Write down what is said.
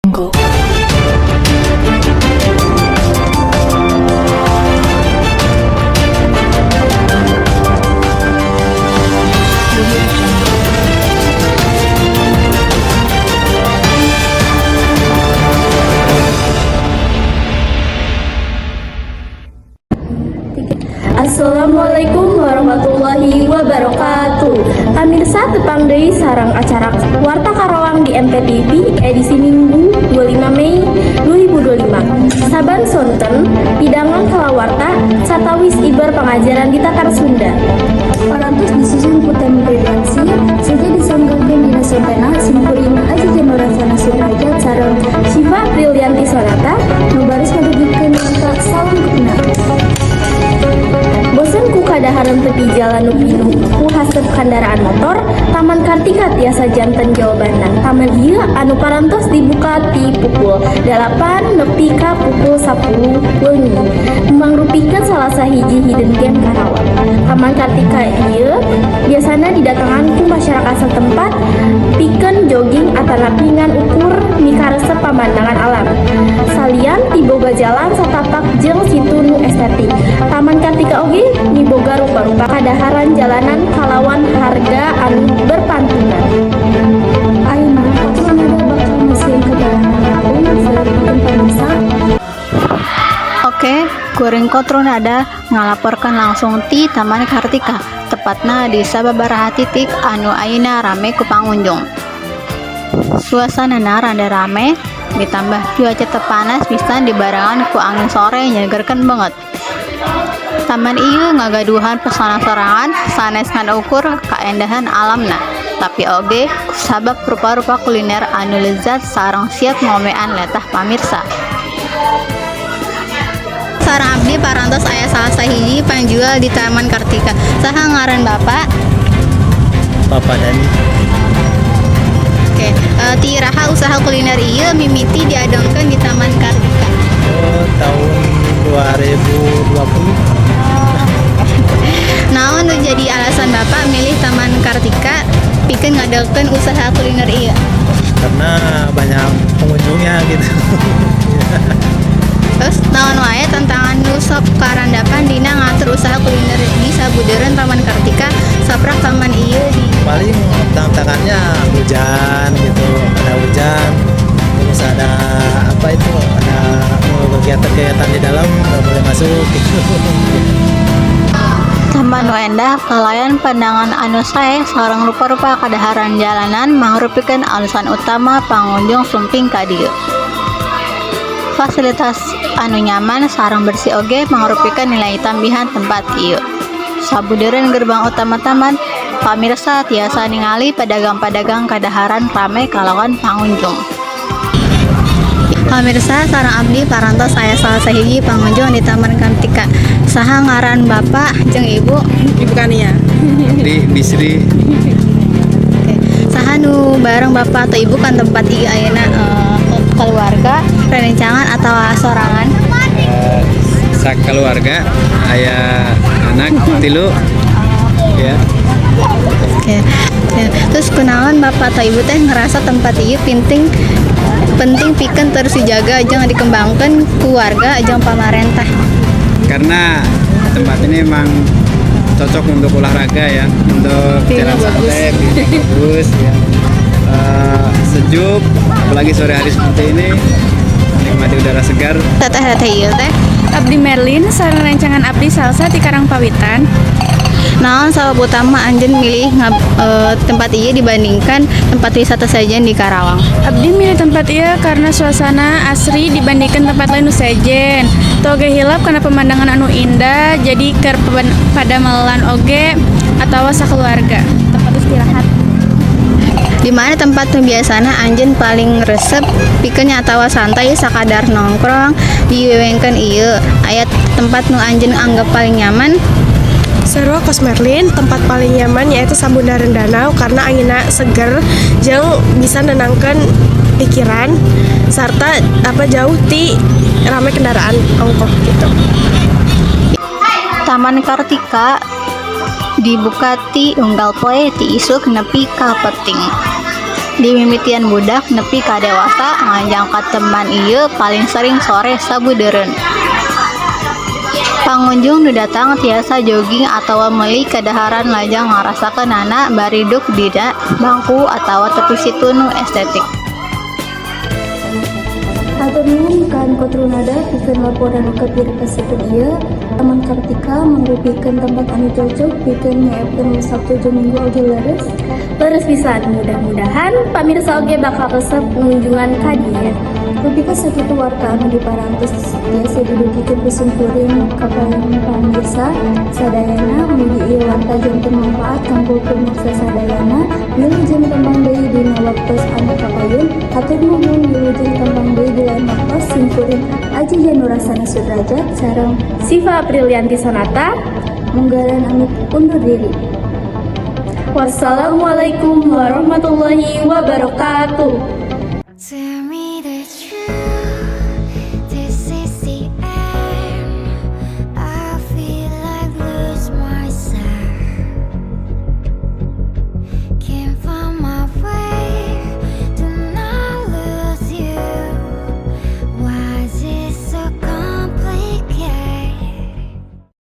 Jungle. Assalamualaikum warahmatullahi wabarakatuh. Pamirsa, tepang deui sareng acara Warta Karawang di MPTV edisi Minggu 25 Mei 2025. Saban sonten pidangan kalawarta satawis ibar pengajaran di Tatar Sunda. Parantos disusun ku tim redaksi, saja disanggakeun dina sontena simkuring Aji Janora Sana Sudrajat sareng Syifa Brilianti Sonata nu baris ngadugikeun warta. Salam kupina. Bosen ku kadaharan tepi jalan nu pinuh ku haseup kendaraan motor? Taman Kartika tiasa janten jawabanna. Taman ieu anu parantos dibuka ti pukul 8 nepi ka pukul 10 wengi mangrupikeun salah sahiji hidden gem Karawang. Taman Kartika ieu biasana didatangan ku masyarakat setempat pikeun jogging atanapi ngan ukur mikaresep pamandangan alam. Salian ti boga jalan satapak jeung situ nu estetik, Taman Kartika oge miboga rupa-rupa kadaharan jalanan kalawan harga anu berpantungan. Ayeuna Qotrunnada bakal masieun keterangan langkung pikeun pamirsa. Oke, kuring Qotrunnada ngalaporkan langsung ti Taman Kartika, tepatna di sababaraha titik anu ayeuna rame ku pangunjung. Suasanana rada rame, ditambah cuaca teu panas pisan dibarengan ku angin sore nyegerkeun banget. Taman ieu ngagaduhan pesona sorangan sanes ngan ukur kaendahan alamna, tapi oge kusabab rupa-rupa kuliner anu lezat sareng siap ngomean letah pamirsa. Sareng abdi parantos aya salah sahiji panjual di Taman Kartika. Saha ngaran Bapak? Bapak Dani. Oke, ti iraha usaha kuliner ieu mimiti diadongkeun di Taman Kartika? Oh, tahun 2020. Naon nu jadi alasan Bapak milih Taman Kartika pikeun ngadegkeun usaha kuliner ieu? Karena banyak pengunjungnya gitu. Terus, naon wae tantangan nu sok karandapan dina ngatur usaha kuliner di sabudeureun Taman Kartika saprak taman ieu di Paling tantangannya hujan gitu, ada hujan, terus ada apa itu, ada kegiatan-kegiatan di dalam nggak boleh masuk gitu. Taman nu endah kalayan pandangan anu sae sareng rupa-rupa kadaharan jalanan mangrupikeun alasan utama pangunjung sumping ka dieu. Fasilitas anu nyaman sareng bersih oge mangrupikeun nilai tambihan tempat ieu. Sabudeureun gerbang utama taman, pamirsa tiasa ningali pedagang-pedagang kadaharan rame kalawan pangunjung. Pamirsa, sareng abdi parantos aya salah sahiji pangunjung di Taman Kartika. Saha ngaran Bapak jeung Ibu? Ibu Kania. Di Bisri. Oke. Saha nu bareng Bapak atau Ibu kan tempat ieu ayeuna, keluarga, rencangan atau sorangan? Keluarga, aya anak tilu ya. Oke. Oke. Terus kunaon Bapak atau Ibu teh ngerasa tempat ieu penting penting pikeun terus dijaga jeung dikembangkan ku warga jeung pamarentah? Karena tempat ini memang cocok untuk olahraga ya, untuk View-nya jalan bagus. Santai, view-nya bagus ya. Sejuk, apalagi sore hari seperti ini, menikmati udara segar. Teteh teteh ieu teh? Abdi Merlin sareng rencangan abdi Salsa di Karangpawitan. Naon sabab utama anjeun milih tempat ieu dibandingkan tempat wisata sejen di Karawang? Abdi milih tempat ieu karena suasana asri dibandingkan tempat lain nu sejen. Teu oge hilap karena pemandangan anu indah, jadi keur padamelan oge atau sakeluarga, tempat istirahat. Di mana tempat nu biasana anjeun paling resep pikeun atawa santai sakadar nongkrong di wewengkon ieu? Aya tempat nu anjeun anggap paling nyaman? Sarua kos Merlin, tempat paling nyaman yaitu Sabundaran Danau karena anginna seger jeung bisa nenangkan pikiran serta apa jauh ti ramai kendaraan ongkoh gitu. Taman Kartika dibuka ti unggal poe ti isuk nepi ka peuting. Dimimitian budak nepi ka dewasa nganjang ka teman ieu paling sering sore sabudeureun. Pangunjung nu datang tiasa jogging atawa meuli kadaharan lajang ngarasakeunana bari duduk dina bangku atawa tepi situ nu estetik. Hatur nuhun ka Kotrunada pikeun laporan nu kapirakasekeun ieu. Taman Kartika mangrupikeun tempat anu cocok pikeun nyeepkeun Sabtu jeung Minggu oge, leres? Leres pisan, mudah-mudahan pamirsa oge bakal resep ngunjungan ka dieu. Dugi ka sakitu warta anu diparantos tiasa didugikeun ku simkuring ka pamirsa sadayana. Mugi ieu warta janten manfaat kanggo pamirsa sadayana. Wilujeng tembang deui dina waktos anu kapayun. Hatur nuhun, wilujeng tembang deui di lain waktos. Simkuring Aji Janurasana Sudrajat sareng Siva Aprilianti Sonata Munggaran amit undur diri. Wassalamualaikum warahmatullahi wabarakatuh.